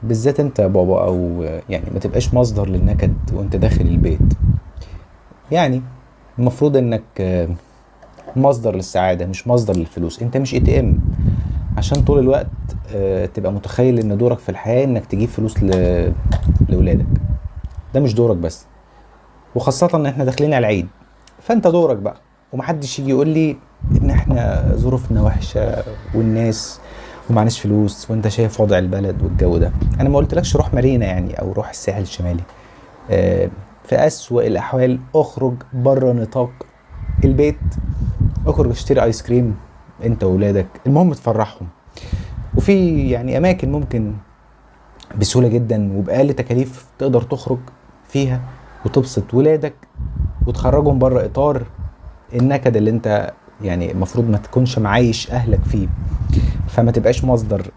بالذات انت يا بابا، او يعني ما تبقاش مصدر للنكد وانت داخل البيت. يعني المفروض انك مصدر للسعادة مش مصدر للفلوس. انت مش ATM عشان طول الوقت تبقى متخيل ان دورك في الحياة انك تجيب فلوس لولادك. ده مش دورك بس، وخاصة ان احنا داخلين على العيد، فانت دورك بقى. ومحدش يجي يقول لي ان احنا ظروفنا وحشة والناس ومعناش فلوس وانت شايف وضع البلد والجو ده. انا ما قلتلكش روح مارينا يعني او روح الساحل الشمالي. في اسوأ الاحوال اخرج بره نطاق البيت، اخرج اشتري ايس كريم انت وولادك، المهم تفرحهم. وفي اماكن ممكن بسهولة جدا وبأقل تكاليف تقدر تخرج فيها وتبسط ولادك وتخرجهم بره اطار النكد اللي انت المفروض ما تكونش معايش اهلك فيه. فما تبقاش مصدر